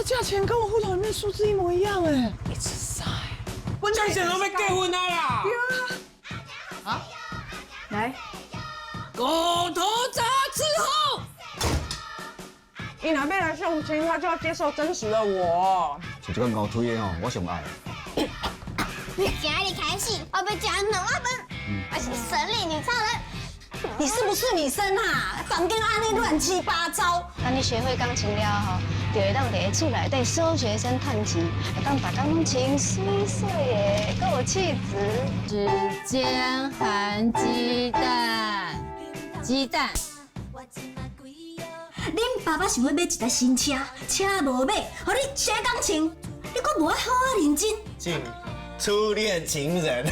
價錢跟我戶頭裡面數字一模一樣哎。It's a sign。張顯都欲結婚啊啦！啊？來，狗頭鍘伺候。伊若欲來相親，他就要接受真實的我。像這個牛腿的吼，我上愛。今日開始，我欲食兩碗飯，我是神力女超人。你是不是女生啊？房間按呢亂七八糟。當你學會鋼琴了後，就會當佇咧厝內底小學生彈琴，會當逐工攏穿媠媠的，閣有氣質。指尖含雞蛋，雞蛋。恁爸爸想欲買一台新車，車無買，予你學鋼琴，你閣無愛好好認真。初戀情人。你